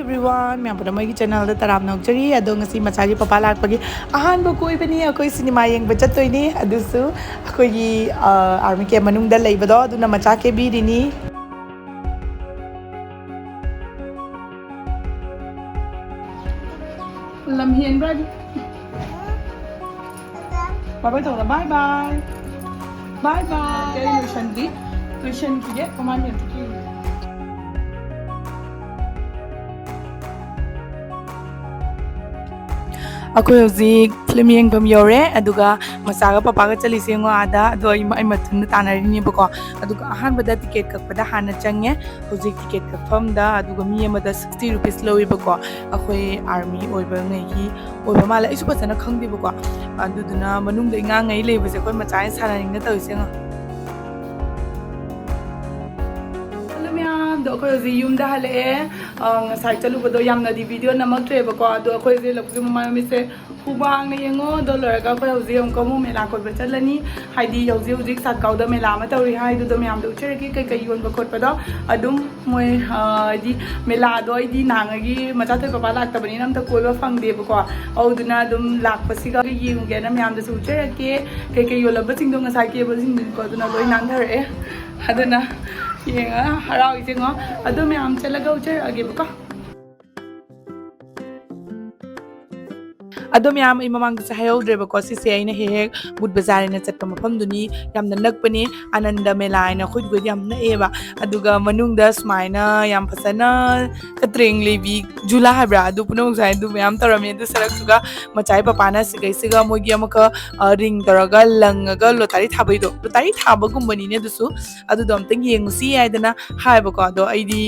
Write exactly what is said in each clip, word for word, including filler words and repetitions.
Everyone, ꯃꯌꯥꯝ ꯄꯨꯝꯅꯃꯛ ꯑꯩꯒꯤ channelꯗ ꯇꯔꯥꯝꯅ ꯑꯣꯛꯆꯔꯤ꯫ ꯑꯗꯣ ꯉꯁꯤ ꯃꯆꯥꯒꯤ ꯄꯄꯥ ꯂꯥꯛꯄꯒꯤ ꯑꯍꯥꯟꯕ ꯀꯣꯏꯕꯅꯤ꯫ ꯑꯩꯈꯣꯏ ꯁꯤꯅꯦꯃꯥ ꯌꯦꯡꯕ ꯆꯠꯇꯣꯏꯅꯤ, ꯑꯗꯨꯁꯨ ꯑꯩꯈꯣꯏꯒꯤ ꯑꯥꯔꯃꯤ ꯀꯦꯝ ꯃꯅꯨꯡꯗ ꯂꯩꯕꯗꯣ, ꯑꯗꯨꯅ ꯃꯆꯥ ꯀꯦꯕꯤꯔꯤꯅꯤ꯫ ꯂꯝ ꯍꯦꯟꯕ꯭ꯔꯥ? ꯕꯥꯏ ꯕꯥꯏ ꯇꯧꯔꯣ꯫ ꯕꯥꯏ ꯕꯥꯏ꯫ ꯕꯥꯏ ꯕꯥꯏ꯫ ꯑꯩ ꯂꯣꯏꯁꯟꯗ꯭ꯔꯤ꯫ ꯂꯣꯏꯁꯟꯈꯤꯒꯦ꯫ ꯃꯃꯥꯟ ꯌꯦꯡꯊꯣꯛꯈꯤꯒꯦ꯫ ꯑꯩꯈꯣꯏ ꯍꯧꯖꯤꯛ ꯐꯤꯂꯝ ꯌꯦꯡꯐꯝ ꯌꯧꯔꯦ, ꯑꯗꯨꯒ ꯃꯆꯥꯒ ꯄꯄꯥꯒ ꯆꯠꯂꯤꯁꯦ ꯌꯦꯡꯉꯣ ꯑꯥꯗ꯫ ꯑꯗꯣ ꯑꯩ, ꯑꯩ ꯃꯊꯟꯗ ꯇꯥꯟꯅꯔꯤꯅꯦꯕꯀꯣ꯫ ꯑꯗꯨꯒ ꯑꯍꯥꯟꯕꯗ ꯇꯤꯀꯦꯠ ꯀꯛꯄꯗ ꯍꯥꯟꯅ ꯆꯪꯉꯦ꯫ ꯍꯧꯖꯤꯛ ꯇꯤꯀꯦꯠ ꯀꯛꯐꯝꯗ, ꯑꯗꯨꯒ ꯃꯤ ꯑꯃꯗ sixty rupees ꯂꯧꯋꯦꯕꯀꯣ꯫ ꯑꯩꯈꯣꯏ ꯑꯥꯔꯃꯤ ꯑꯣꯏꯕꯉꯩꯒꯤ ꯑꯣꯏꯕ ꯃꯥꯜꯂꯦ, ꯑꯩꯁꯨ ꯐꯖꯅ ꯈꯪꯗꯦꯕꯀꯣ꯫ ꯑꯗꯨꯗꯨꯅ ꯃꯅꯨꯡꯗ ꯏꯉꯥꯡꯉꯩ ꯂꯩꯕꯁꯦ ꯑꯩꯈꯣꯏ ꯃꯆꯥ ꯍꯦꯟꯅ ꯁꯥꯟꯅꯅꯤꯡꯅ ꯇꯧꯔꯤꯁꯦ ꯌꯦꯡꯉꯣ꯫ ꯍꯜꯂꯣ ꯃꯌꯥꯝꯗꯣ, ꯑꯩꯈꯣꯏ ꯍꯧꯖꯤꯛ ꯌꯨꯝꯗ ꯍꯜꯂꯛꯑꯦ꯫ ꯑ, ꯉꯁꯥꯏ ꯆꯠꯂꯨꯕꯗꯣ ꯌꯥꯝꯅꯗꯤ video ꯅꯝꯃꯛꯇ꯭ꯔꯦꯕꯀꯣ, ꯑꯗꯣ ꯑꯩꯈꯣꯏꯁꯦ ꯂꯐꯨꯒꯤ ꯃꯃꯥꯏ ꯃꯃꯤꯠꯁꯦ ꯈꯨꯕꯥꯡꯅ ꯌꯦꯡꯉꯣ꯫ ꯑꯗꯣ ꯂꯣꯏꯔꯒ ꯑꯩꯈꯣꯏ ꯍꯧꯖꯤꯛ ꯑꯃꯨꯛꯀ ꯑꯃꯨꯛ ꯃꯦꯂꯥ ꯀꯣꯏꯕ ꯆꯠꯂꯅꯤ꯫ ꯍꯥꯏꯗꯤ ꯍꯧꯖꯤꯛ ꯍꯧꯖꯤꯛ ꯁꯥꯠꯀꯥꯎꯗ ꯃꯦꯂꯥ ꯑꯃ ꯇꯧꯔꯤ ꯍꯥꯏꯗꯨꯗꯣ ꯃꯌꯥꯝꯗ ꯎꯠꯆꯔꯛꯀꯦ, ꯀꯩꯀꯩ ꯌꯣꯟꯕ ꯈꯣꯠꯄꯗꯣ꯫ ꯑꯗꯨꯝ ꯃꯣꯏ, ꯑ, ꯍꯥꯏꯗꯤ ꯃꯦꯂꯥꯗꯣ ꯑꯩꯗꯤ ꯅꯍꯥꯟꯉꯩꯒꯤ ꯃꯆꯥꯊꯣꯏ ꯄꯄꯥ ꯂꯥꯛꯇꯕꯅꯤꯅ ꯑꯝꯇ ꯀꯣꯏꯕ ꯐꯪꯗꯦꯕꯀꯣ꯫ ꯑꯗꯨꯗꯨꯅ ꯑꯗꯨꯝ ꯂꯥꯛꯄꯁꯤꯒ ꯌꯦꯡꯉꯨꯒꯦꯅ ꯃꯌꯥꯝꯗꯁꯨ ꯎꯠꯆꯔꯛꯀꯦ꯫ ꯀꯩꯀꯩ ꯌꯣꯜꯂꯝꯕꯁꯤꯡꯗꯣ ꯉꯁꯥꯏ ꯀꯦꯕꯁꯤꯡꯗꯨꯅꯤꯀꯣ, ꯑꯗꯨꯅ ꯂꯣꯏ ꯅꯥꯟꯊꯔꯛꯑꯦ꯫ ꯑꯗꯨꯅ ꯌꯦꯡꯉ ꯍꯔꯥꯎꯏꯁꯦ ꯌꯦꯡꯉꯣ꯫ ꯑꯗꯨ ꯃꯌꯥꯝ ꯆꯠꯂꯒ ꯎꯠꯆꯔꯛꯑꯒꯦꯕꯀꯣ꯫ ꯑꯗꯣ ꯃꯌꯥꯝ, ꯑꯩ ꯃꯃꯥꯡꯗꯁꯨ ꯍꯥꯏꯍꯧꯗ꯭ꯔꯦꯕꯀꯣ, ꯁꯤꯁꯦ ꯑꯩꯅ ꯍꯦꯛ ꯍꯦꯛ ꯕꯨꯠ ꯕꯖꯥꯔ ꯍꯥꯏꯅ ꯆꯠꯄ ꯃꯐꯝꯗꯨꯅꯤ꯫ ꯌꯥꯝꯅ ꯅꯛꯄꯅꯤ, ꯑꯅꯟꯗ ꯃꯦꯂꯥ ꯍꯥꯏꯅ ꯑꯩꯈꯣꯏꯗꯨꯒꯗꯤ ꯌꯥꯝ ꯅꯛꯑꯦꯕ꯫ ꯑꯗꯨꯒ ꯃꯅꯨꯡꯗ ꯁꯨꯃꯥꯏꯅ ꯌꯥꯝ ꯐꯖꯅ ꯀꯇ꯭ꯔꯦꯡ ꯂꯩꯕꯤ ꯖꯨꯂꯥ ꯍꯥꯏꯕ꯭ꯔꯥ, ꯑꯗꯨ ꯄꯨꯅꯧ ꯉꯁꯥꯏ ꯑꯗꯨ ꯃꯌꯥꯝ ꯇꯧꯔꯝꯃꯦ꯫ ꯑꯗꯨ ꯁꯔꯛꯇꯨꯒ ꯃꯆꯥꯏ ꯄꯄꯥꯅ ꯁꯤꯒꯩꯁꯤꯒ ꯃꯣꯏꯒꯤ ꯑꯃꯈꯛ, ꯑ, ring ꯇꯧꯔꯒ ꯂꯪꯉꯒ ꯂꯣꯇꯥꯔꯤ ꯊꯥꯕꯩꯗꯣ, ꯂꯣꯇꯥꯔꯤ ꯊꯥꯕꯒꯨꯝꯕꯅꯤꯅꯦ ꯑꯗꯨꯁꯨ꯫ ꯑꯗꯨꯗꯣ ꯑꯝꯇꯪ ꯌꯦꯡꯉꯨꯁꯤ ꯍꯥꯏꯗꯅ ꯍꯥꯏꯕꯀꯣ꯫ ꯑꯗꯣ ꯑꯩꯗꯤ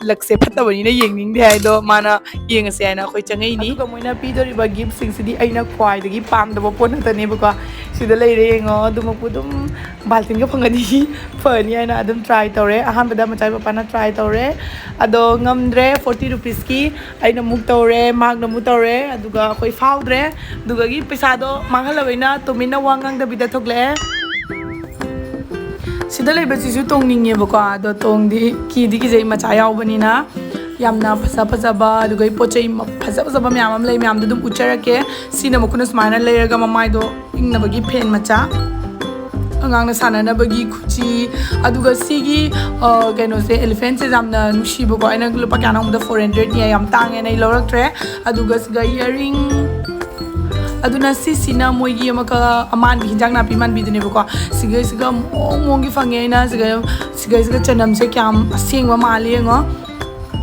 ꯂꯛꯁꯦ ꯐꯠꯇꯕꯅꯤꯅ ꯌꯦꯡꯅꯤꯡꯗꯦ ꯍꯥꯏꯗꯣ, ꯃꯥꯅ ꯌꯦꯡꯉꯁꯦ ꯍꯥꯏꯅ ꯑꯩꯈꯣꯏ ꯆꯪꯉꯛꯏꯅꯤ꯫ ꯑꯗꯨꯒ ꯃꯣꯏꯅ ꯄꯤꯗꯣꯔꯤꯕ giftꯁꯤꯡꯁꯤꯗꯤ ꯑꯩꯅ ꯈ꯭ꯋꯥꯏꯗꯒꯤ ꯄꯥꯝꯗꯕ ꯄꯣꯠ ꯉꯥꯛꯇꯅꯦꯕꯀꯣ꯫ ꯁꯤꯗ ꯂꯩꯔꯦ ꯌꯦꯡꯉꯣ, ꯑꯗꯨꯃꯛꯄꯨ ꯑꯗꯨꯝ ꯕꯥꯜꯇꯤꯟꯒ ꯐꯪꯉꯗꯤ ꯐꯅꯤ ꯍꯥꯏꯅ ꯑꯗꯨꯝ try ꯇꯧꯔꯦ꯫ ꯑꯍꯥꯟꯕꯗ ꯃꯆꯥꯏ ꯄꯄꯥꯅ try ꯇꯧꯔꯦ, ꯑꯗꯣ ꯉꯝꯗ꯭ꯔꯦ꯫ Forty rupeesꯀꯤ ꯑꯩꯅ ꯑꯃꯨꯛ ꯇꯧꯔꯦ, ꯃꯍꯥꯛꯅ ꯑꯃꯨꯛ ꯇꯧꯔꯦ, ꯑꯗꯨꯒ ꯑꯩꯈꯣꯏ ꯐꯥꯎꯗ꯭ꯔꯦ꯫ ꯑꯗꯨꯗꯒꯤ ꯄꯩꯁꯥꯗꯣ ꯃꯥꯡꯍꯜꯂꯕꯅꯤꯅ ꯇꯨꯃꯤꯟꯅ ꯋꯥ ꯉꯥꯡꯗꯕꯤꯗ ꯊꯣꯛꯂꯛꯑꯦ꯫ ꯁꯤꯗ ꯂꯩꯕꯁꯤꯁꯨ ꯇꯣꯡꯅꯤꯡꯉꯦꯕꯀꯣ, ꯑꯗꯣ ꯇꯣꯡꯗꯤ ꯀꯤꯗꯤ ꯀꯤꯖꯩ, ꯃꯆꯥ ꯌꯥꯎꯕꯅꯤꯅ꯫ ꯌꯥꯝꯅ ꯐꯖ ꯐꯖꯕ, ꯑꯗꯨꯒ ꯄꯣꯠ ꯆꯩ ꯃ-, ꯐꯖ ꯐꯖꯕ ꯃꯌꯥꯝ ꯑꯃ ꯂꯩ꯫ ꯃꯌꯥꯝꯗꯣ ꯑꯗꯨꯝ ꯎꯠꯆꯔꯛꯀꯦ꯫ ꯁꯤꯅ ꯃꯈꯨꯠꯅ ꯁꯨꯃꯥꯏꯅ ꯂꯩꯔꯒ ꯃꯃꯥꯏꯗꯣ ꯏꯪꯅꯕꯒꯤ ꯐꯦꯟ ꯃꯆꯥ, ꯑꯉꯥꯡꯅ ꯁꯥꯟꯅꯅꯕꯒꯤ ꯈꯨꯖꯤ, ꯑꯗꯨꯒ ꯁꯤꯒꯤ, ꯑ, ꯀꯩꯅꯣꯁꯦ, elephantꯁꯦ ꯌꯥꯝꯅ ꯅꯨꯡꯁꯤꯕꯀꯣ꯫ ꯑꯩꯅ ꯂꯨꯄꯥ ꯀꯌꯥꯅꯣ ꯈꯪꯕꯗ, four hundredꯅꯤ, ꯌꯥꯝ ꯇꯥꯡꯉꯦꯅ ꯑꯩ ꯂꯧꯔꯛꯇ꯭ꯔꯦ꯫ ꯑꯗꯨꯒ ꯁꯤꯒ earring, ꯑꯗꯨꯅ ꯁꯤꯁꯤꯅ ꯃꯣꯏꯒꯤ ꯑꯃꯈꯛ ꯑꯃꯥꯟꯕꯤ, ꯍꯤꯟꯖꯥꯡ ꯅꯥꯄꯤ ꯃꯥꯟꯕꯤꯗꯨꯅꯦꯕꯀꯣ꯫ ꯁꯤꯒꯩꯁꯤꯒ ꯃꯑꯣꯡ ꯃꯑꯣꯡꯒꯤ ꯐꯪꯉꯦ꯫ ꯑꯩꯅ ꯁꯤꯒ, ꯁꯤꯒꯩꯁꯤꯒ ꯆꯅꯝꯁꯦ ꯀꯌꯥꯝ ꯑꯁꯦꯡꯕ ꯃꯥꯜꯂꯤ ꯌꯦꯡꯉꯣ꯫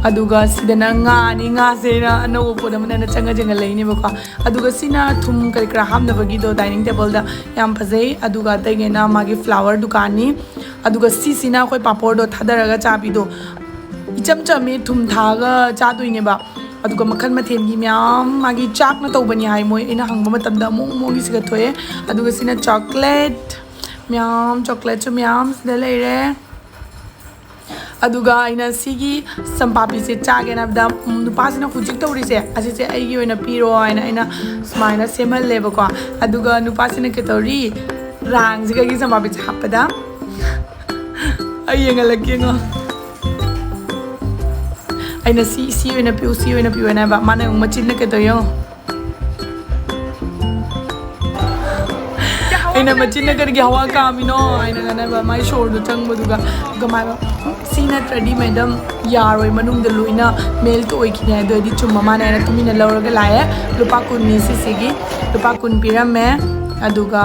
ꯑꯗꯨꯒ ꯁꯤꯗꯅ ꯉꯥꯅꯤ꯫ ꯉꯥꯁꯦ ꯑꯩꯅ ꯑꯅꯧꯕ ꯄꯣꯠ ꯑꯃꯅ ꯑꯩꯅ ꯆꯪꯉ ꯆꯪꯉ ꯂꯩꯅꯦꯕꯀꯣ꯫ ꯑꯗꯨꯒ ꯁꯤꯅ ꯊꯨꯝ ꯀꯔꯤ ꯀꯔꯥ ꯍꯥꯞꯅꯕꯒꯤꯗꯣ dining tableꯗ ꯌꯥꯝ ꯐꯖꯩ꯫ ꯑꯗꯨꯒ ꯑꯇꯩꯒꯩꯅ ꯃꯥꯒꯤ flower ꯗꯨꯀꯥꯟꯅꯤ꯫ ꯑꯗꯨꯒ ꯁꯤꯁꯤꯅ ꯑꯩꯈꯣꯏ ꯄꯥꯄꯣꯔꯗꯣ ꯊꯥꯗꯔꯒ ꯆꯥꯕꯤꯗꯣ꯫ ꯏꯆꯝ ꯆꯝꯃꯤ, ꯊꯨꯝ ꯊꯥꯛꯑꯒ ꯆꯥꯗꯣꯏꯅꯦꯕ꯫ ꯑꯗꯨꯒ ꯃꯈꯜ ꯃꯊꯦꯜꯒꯤ ꯃꯌꯥꯝ, ꯃꯥꯒꯤ ꯆꯥꯛꯅ ꯇꯧꯕꯅꯤ ꯍꯥꯏ ꯃꯣꯏ꯫ ꯑꯩꯅ ꯍꯪꯕ ꯃꯇꯝꯗ ꯑꯃꯨꯛ ꯃꯣꯏꯒꯤꯁꯤꯒ ꯊꯣꯛꯑꯦ꯫ ꯑꯗꯨꯒ ꯁꯤꯅ chocolate ꯃꯌꯥꯝ, chocolateꯁꯨ ꯃꯌꯥꯝ ꯁꯤꯗ ꯂꯩꯔꯦ꯫ ꯑꯗꯨꯒ ꯑꯩꯅ ꯁꯤꯒꯤ ꯆꯝꯄꯥꯄꯤꯁꯦ ꯆꯥꯒꯦꯅ ꯍꯥꯏꯕꯗ, ꯎꯝ, ꯅꯨꯄꯥꯁꯤꯅ ꯍꯧꯖꯤꯛ ꯇꯧꯔꯤꯁꯦ, ꯑꯁꯤꯁꯦ ꯑꯩꯒꯤ ꯑꯣꯏꯅ ꯄꯤꯔꯣ ꯍꯥꯏꯅ ꯑꯩꯅ ꯁꯨꯃꯥꯏꯅ ꯁꯦꯝꯍꯜꯂꯦꯕꯀꯣ꯫ ꯑꯗꯨꯒ ꯅꯨꯄꯥꯁꯤꯅ ꯀꯩꯇꯧꯔꯤ, ꯔꯥꯡꯁꯤꯒꯒꯤ ꯆꯝꯄꯥꯄꯤꯁꯦ ꯍꯥꯞꯄꯗ꯫ ꯑꯩ ꯌꯦꯡꯍꯜꯂꯛꯀꯦ ꯌꯦꯡꯉꯣ꯫ ꯑꯩꯅ ꯁꯤ, ꯁꯤ ꯑꯣꯏꯅ ꯄꯤꯌꯨ, ꯁꯤ ꯑꯣꯏꯅ ꯄꯤꯌꯨ ꯍꯥꯏꯅ ꯍꯥꯏꯕ, ꯃꯥꯅ ꯑꯃꯨꯛ ꯃꯆꯤꯟꯅ ꯀꯩꯇꯧꯔꯤ ꯌꯦꯡꯉꯣ꯫ ꯑꯩꯅ ꯃꯆꯤꯟꯅ ꯀꯔꯤꯒꯤ ꯍꯋꯥ ꯀꯥꯝꯃꯤꯅꯣ ꯍꯥꯏꯅ ꯉꯥꯡꯅꯕ, ꯃꯥꯏ ꯁꯣꯔꯗꯣ ꯆꯪꯕꯗꯨꯒ꯫ ꯑꯗꯨꯒ ꯃꯥ ꯍꯥꯏꯕ, "ꯎꯝ, ꯁꯤ ꯅꯠꯇ꯭ꯔꯗꯤ madam ꯌꯥꯔꯣꯏ, ꯃꯅꯨꯡꯗ ꯂꯣꯏꯅ melt ꯑꯣꯏꯈꯤꯅꯤ" ꯍꯥꯏꯗꯣ꯫ ꯑꯩꯗꯤ ꯆꯨꯝꯕ ꯃꯥꯅ ꯍꯥꯏꯅ ꯇꯨꯃꯤꯟꯅ ꯂꯧꯔꯒ ꯂꯥꯛꯑꯦ꯫ ꯂꯨꯄꯥ ꯀꯨꯟꯅꯤ ꯁꯤꯁꯤꯒꯤ꯫ ꯂꯨꯄꯥ ꯀꯨꯟ ꯄꯤꯔꯝꯃꯦ꯫ ꯑꯗꯨꯒ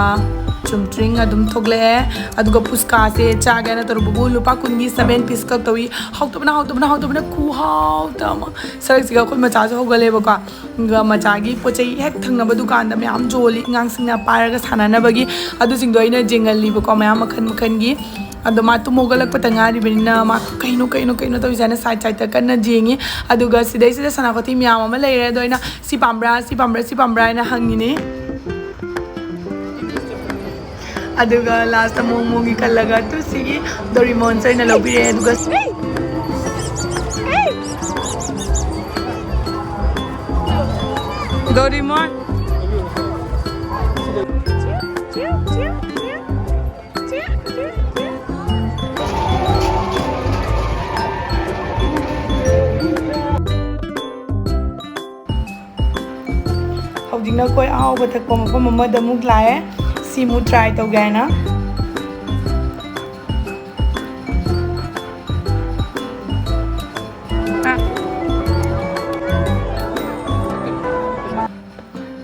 ꯆꯨꯝꯇ꯭ꯔꯤꯡ ꯑꯗꯨꯝ ꯊꯣꯛꯂꯛꯑꯦ꯫ ꯑꯗꯨꯒ ꯐꯨꯁꯀꯥꯁꯦ ꯆꯥꯒꯦꯅ ꯇꯧꯔꯨꯕꯕꯨ ꯂꯨꯄꯥ ꯀꯨꯟꯒꯤ seven piece ꯈꯛ ꯇꯧꯏ꯫ ꯍꯥꯎꯇꯕꯅ, ꯍꯥꯎꯇꯕꯅ, ꯍꯥꯎꯇꯕꯅ, ꯈꯨꯍꯥꯎꯇ ꯑꯃ꯫ ꯁꯔꯛꯁꯤꯒ ꯑꯩꯈꯣꯏ ꯃꯆꯥꯁꯨ ꯍꯧꯒꯠꯂꯦꯕꯀꯣ꯫ ꯑꯗꯨꯒ ꯃꯆꯥꯒꯤ ꯄꯣꯠ ꯆꯩ ꯍꯦꯛ ꯊꯪꯅꯕ ꯗꯨꯀꯥꯟꯗ ꯃꯌꯥꯝ ꯌꯣꯜꯂꯤ, ꯑꯉꯥꯡꯁꯤꯡꯅ ꯄꯥꯏꯔꯒ ꯁꯥꯟꯅꯅꯕꯒꯤ꯫ ꯑꯗꯨꯁꯤꯡꯗꯣ ꯑꯩꯅ ꯌꯦꯡꯍꯜꯂꯤꯕꯀꯣ, ꯃꯌꯥꯝ ꯃꯈꯜ ꯃꯈꯜꯒꯤ꯫ ꯑꯗꯣ ꯃꯥ ꯇꯨꯝ ꯍꯧꯒꯠꯂꯛꯄꯇ ꯉꯥꯏꯔꯤꯕꯅꯤꯅ ꯃꯥ ꯀꯩꯅꯣ, ꯀꯩꯅꯣ, ꯀꯩꯅꯣ ꯇꯧꯔꯤꯁꯦ ꯍꯥꯏꯅ side sideꯇ ꯀꯟꯅ ꯌꯦꯡꯉꯤ꯫ ꯑꯗꯨꯒ ꯁꯤꯗꯩꯁꯤꯗ ꯁꯅꯥꯈꯣꯠꯊꯤ ꯃꯌꯥꯝ ꯑꯃ ꯂꯩꯔꯦ꯫ ꯑꯗꯣ ꯑꯩꯅ "ꯁꯤ ꯄꯥꯝꯕ꯭ꯔꯥ, ꯁꯤ ꯄꯥꯝꯕ꯭ꯔꯥ, ꯁꯤ ꯄꯥꯝꯕ꯭ꯔꯥ?" ꯍꯥꯏꯅ ꯍꯪꯉꯤꯅꯤ꯫ ꯑꯗꯨꯒ lastꯇ ꯃꯑꯣꯡ ꯃꯑꯣꯡꯒꯤ ꯈꯜꯂꯒ, ꯇꯨ ꯁꯤꯒꯤ Doraemonꯁꯦ ꯑꯩꯅ ꯂꯧꯕꯤꯔꯛꯑꯦ꯫ ꯑꯗꯨꯒ Doraemon꯫ ꯑꯩꯈꯣꯏ ꯑꯍꯥꯎꯕ ꯊꯛꯄ ꯃꯐꯝ ꯑꯃꯗ ꯑꯃꯨꯛ ꯂꯥꯛꯑꯦ꯫ ꯁꯤ ꯑꯃꯨꯛ try ꯇꯧꯒꯦ ꯍꯥꯏꯅ꯫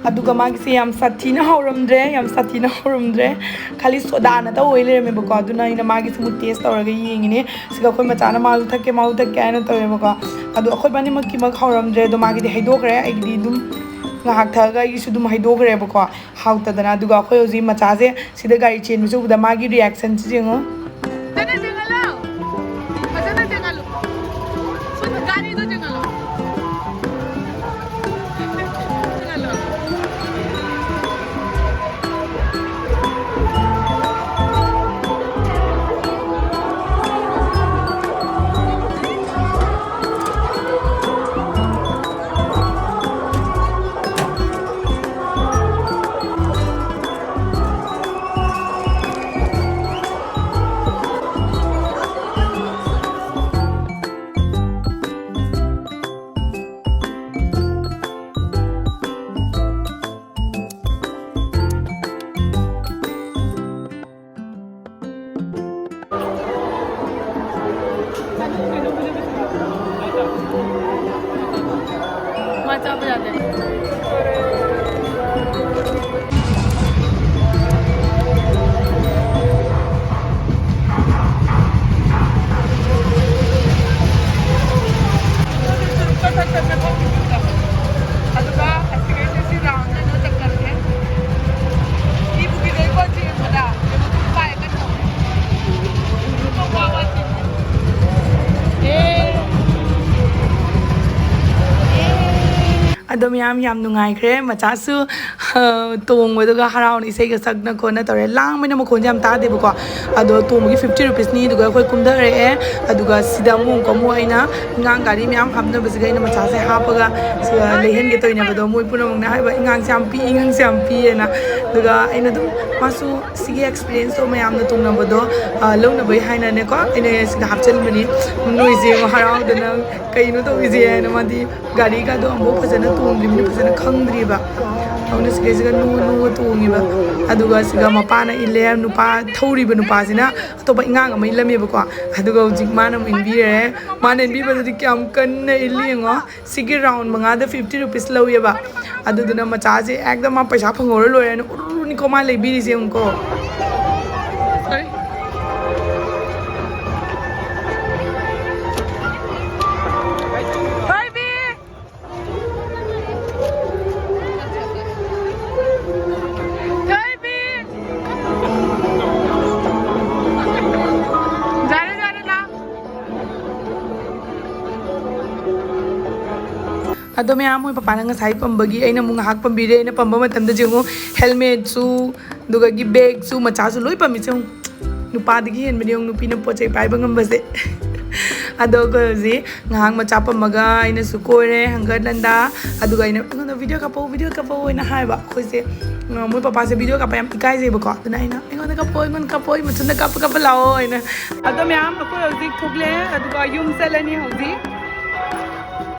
ꯑꯗꯨꯒ ꯃꯥꯒꯤꯁꯦ ꯌꯥꯝ ꯁꯥꯊꯤꯅ ꯍꯧꯔꯝꯗ꯭ꯔꯦ, ꯌꯥꯝ ꯁꯥꯊꯤꯅ ꯍꯧꯔꯝꯗ꯭ꯔꯦ꯫ ꯈꯥꯂꯤ ꯁꯣꯗꯥꯅ ꯇꯧ ꯑꯣꯏ ꯂꯩꯔꯝꯃꯦꯕꯀꯣ꯫ ꯑꯗꯨꯅ ꯑꯩꯅ ꯃꯥꯒꯤꯁꯦ ꯑꯃꯨꯛ taste ꯇꯧꯔꯒ ꯌꯦꯡꯉꯤꯅꯦ꯫ ꯁꯤꯒ ꯑꯩꯈꯣꯏ ꯃꯆꯥꯅ "ꯃꯥꯁꯨ ꯊꯛꯀꯦ, ꯃꯥꯁꯨ ꯊꯛꯀꯦ" ꯍꯥꯏꯅ ꯇꯧꯋꯦꯕꯀꯣ꯫ ꯑꯗꯣ ꯑꯩꯈꯣꯏ ꯏꯕꯥꯅꯤꯃꯛꯀꯤꯃꯛ ꯍꯧꯔꯝꯗ꯭ꯔꯦ꯫ ꯑꯗꯣ ꯃꯥꯒꯤꯗꯤ ꯍꯩꯗꯣꯛꯈ꯭ꯔꯦ, ꯑꯩꯒꯤꯗꯤ ꯑꯗꯨꯝ ꯉꯥꯏꯍꯥꯛ ꯊꯛꯑꯒ ꯑꯩꯒꯤꯁꯨ ꯑꯗꯨꯝ ꯍꯩꯗꯣꯛꯈ꯭ꯔꯦꯕꯀꯣ, ꯍꯥꯎꯇꯗꯅ꯫ ꯑꯗꯨꯒ ꯑꯩꯈꯣꯏ ꯍꯧꯖꯤꯛ ꯃꯆꯥꯁꯦ ꯁꯤꯗ ꯒꯥꯔꯤ ꯆꯦꯟꯕꯁꯦ ꯎꯕꯗ ꯃꯥꯒꯤ reactionꯁꯦ ꯌꯦꯡꯉꯣ꯫ ꯐꯖꯅ ꯆꯦꯟꯍꯜꯂꯣ, ꯐꯖꯅ ꯆꯦꯟꯍꯜꯂꯣ, ꯒꯥꯔꯤꯗꯣ ꯆꯦꯟꯍꯜꯂꯣ꯫ ꯃꯥ ꯆꯥꯕ ꯌꯥꯗꯦ꯫ ꯑꯗꯨꯒ ꯑꯁꯤꯒꯩꯁꯦ ꯁꯤ round ꯑꯣꯏꯅ ꯆꯠꯈ꯭ꯔꯒꯦ꯫ ꯀꯤꯕꯨ ꯀꯤꯖꯩꯀꯣ ꯆꯦꯟꯕꯗ꯫ ꯌꯦꯡꯉꯣ, ꯄꯨꯡ ꯄꯥꯏ ꯀꯟꯅ꯫ ꯄꯨꯡ ꯋꯥ ꯋꯥ ꯆꯦꯟꯕ꯫ ꯑꯦ꯫ ꯑꯗꯣ ꯃꯌꯥꯝ ꯌꯥꯝ ꯅꯨꯡꯉꯥꯏꯈ꯭ꯔꯦ꯫ ꯃꯆꯥꯁꯨ, ꯑ, ꯇꯣꯡꯕꯗꯨꯒ ꯍꯔꯥꯎꯅ ꯏꯁꯩꯒ ꯁꯛꯅ ꯈꯣꯠꯅ ꯇꯧꯔꯦ꯫ ꯂꯥꯡꯕꯅ ꯃꯈꯣꯟꯁꯦ ꯌꯥꯝ ꯇꯥꯗꯦꯕꯀꯣ꯫ ꯑꯗꯣ ꯇꯣꯡꯕꯒꯤ fifty rupeesꯅꯤ꯫ ꯑꯗꯨꯒ ꯑꯩꯈꯣꯏ ꯀꯨꯝꯊꯔꯛꯑꯦ꯫ ꯑꯗꯨꯒ ꯁꯤꯗ ꯑꯃꯨꯛ ꯑꯃꯨꯛ ꯑꯩꯅ ꯑꯉꯥꯡ ꯒꯥꯔꯤ ꯃꯌꯥꯝ ꯍꯥꯞꯅꯕꯁꯤꯒ ꯑꯩꯅ ꯃꯆꯥꯁꯦ ꯍꯥꯞꯄꯒ ꯁꯤꯗ ꯂꯩꯍꯟꯒꯦ ꯇꯧꯔꯤꯅꯦꯕ꯫ ꯑꯗꯣ ꯃꯣꯏ ꯄꯨꯝꯅꯃꯛꯅ ꯍꯥꯏꯕ, "ꯑꯉꯥꯡꯁꯦ ꯌꯥꯝ ꯄꯤꯛꯏ, ꯑꯉꯥꯡꯁꯦ ꯌꯥꯝ ꯄꯤꯛꯏꯅ"꯫ ꯑꯗꯨꯒ ꯑꯩꯅ ꯑꯗꯨꯝ ꯃꯥꯁꯨ ꯁꯤꯒꯤ experienceꯇꯣ ꯃꯌꯥꯝꯅ ꯇꯣꯡꯅꯕꯗꯣ, ꯑ, ꯂꯧꯅꯕꯩ ꯍꯥꯏꯅꯅꯦꯀꯣ, ꯑꯩꯅ ꯁꯤꯗ ꯍꯥꯞꯆꯤꯟꯕꯅꯤ꯫ ꯅꯣꯏꯁꯦ ꯌꯦꯡꯉꯣ, ꯍꯔꯥꯎꯗꯅ ꯀꯩꯅꯣ ꯇꯧꯔꯤꯁꯦ ꯍꯥꯏꯅ꯫ ꯃꯥꯗꯤ ꯒꯥꯔꯤꯒꯗꯣ ꯑꯃꯨꯛ ꯐꯖꯅ ꯇꯣꯡꯗ꯭ꯔꯤꯕꯅꯤꯅ ꯐꯖꯅ ꯈꯪꯗ꯭ꯔꯤꯕ꯫ ꯁꯤꯒꯩꯁꯤꯒ ꯅꯨ ꯅꯨꯒ ꯇꯣꯡꯉꯤꯕ꯫ ꯑꯗꯨꯒ ꯁꯤꯒ ꯃꯄꯥꯅ ꯏꯜꯂꯦ, ꯅꯨꯄꯥ ꯊꯧꯔꯤꯕ ꯅꯨꯄꯥꯁꯤꯅ ꯑꯇꯣꯞꯄ ꯏꯉꯥꯡ ꯑꯃ ꯏꯜꯂꯝꯃꯦꯕꯀꯣ꯫ ꯑꯗꯨꯒ ꯍꯧꯖꯤꯛ ꯃꯥꯅ ꯑꯃꯨꯛ ꯏꯟꯕꯤꯔꯦ꯫ ꯃꯥꯅ ꯏꯟꯕꯤꯕꯗꯨꯗꯤ ꯀꯌꯥꯝ ꯀꯟꯅ ꯏꯜꯂꯤ ꯌꯦꯡꯉꯣ꯫ ꯁꯤꯒꯤ ꯔꯥꯎꯟ ꯃꯉꯥꯗ ꯐꯤꯐꯇꯤ ꯔꯨꯄꯤꯁ ꯂꯧꯋꯦꯕ꯫ ꯑꯗꯨꯗꯨꯅ ꯃꯆꯥꯁꯦ ꯑꯦꯛꯗꯝ ꯃꯥ ꯄꯩꯁꯥ ꯐꯪꯍꯧꯔ ꯂꯣꯏꯔꯦꯅ ꯎꯔꯨꯅꯤꯀꯣ ꯃꯥ ꯂꯩꯕꯤꯔꯤꯁꯦ ꯌꯦꯡꯉꯨꯀꯣ꯫ ꯊꯣꯏꯕꯤ! ꯊꯣꯏꯕꯤ! ꯌꯥꯔꯦ, ꯌꯥꯔꯦ, ꯂꯥꯛ꯫ ꯑꯗꯣ ꯃꯌꯥꯝ, ꯃꯣꯏ ꯄꯄꯥꯅ ꯉꯁꯥꯏ ꯄꯝꯕꯒꯤ ꯑꯩꯅ ꯑꯃꯨꯛ ꯉꯥꯏꯍꯥꯛ ꯄꯝꯕꯤꯔꯦ꯫ ꯑꯩꯅ ꯄꯝꯕ ꯃꯇꯝꯗ ꯌꯦꯡꯉꯨ, ꯍꯦꯜꯃꯦꯠꯁꯨ, ꯑꯗꯨꯗꯒꯤ ꯕꯦꯒꯁꯨ, ꯃꯆꯥꯁꯨ ꯂꯣꯏ ꯄꯝꯃꯤꯁꯦ ꯌꯦꯡꯉꯨ꯫ ꯅꯨꯄꯥꯗꯒꯤ ꯍꯦꯟꯕꯅꯦ ꯌꯦꯡꯉꯨ, ꯅꯨꯄꯤꯅ ꯄꯣꯠ ꯆꯩ ꯄꯥꯏꯕ ꯉꯝꯕꯁꯦ꯫ ꯑꯗꯣ ꯑꯩꯈꯣꯏ ꯍꯧꯖꯤꯛ ꯉꯥꯏꯍꯥꯛ ꯃꯆꯥ ꯄꯝꯃꯒ ꯑꯩꯅꯁꯨ ꯀꯣꯏꯔꯦ ꯍꯪꯒꯠ ꯍꯟꯗꯥ꯫ ꯑꯗꯨꯒ ꯑꯩꯅ ꯑꯩꯉꯣꯟꯗ "ꯚꯤꯗꯤꯑꯣ ꯀꯥꯞꯄꯛꯑꯣ, ꯚꯤꯗꯤꯑꯣ ꯀꯥꯞꯄꯛꯑꯣ" ꯍꯥꯏꯅ ꯍꯥꯏꯕ꯫ ꯑꯩꯈꯣꯏꯁꯦ, ꯑ, ꯃꯣꯏ ꯄꯄꯥꯁꯦ ꯚꯤꯗꯤꯑꯣ ꯀꯥꯞꯄ ꯌꯥꯝ ꯏꯀꯥꯏꯖꯩꯕꯀꯣ꯫ ꯑꯗꯨꯅ ꯑꯩꯅ "ꯑꯩꯉꯣꯟꯗ ꯀꯥꯞꯄꯛꯑꯣ, ꯑꯩꯉꯣꯟꯗ ꯀꯥꯞꯄꯛꯑꯣ, ꯃꯊꯟꯇ ꯀꯥꯞꯄ ꯀꯥꯞꯄ ꯂꯥꯛꯑꯣ" ꯍꯥꯏꯅ꯫ ꯑꯗꯣ ꯃꯌꯥꯝ, ꯑꯩꯈꯣꯏ ꯍꯧꯖꯤꯛ ꯊꯣꯛꯂꯛꯑꯦ, ꯑꯗꯨꯒ ꯌꯨꯝ ꯆꯠꯂꯅꯤ ꯍꯧꯖꯤꯛ꯫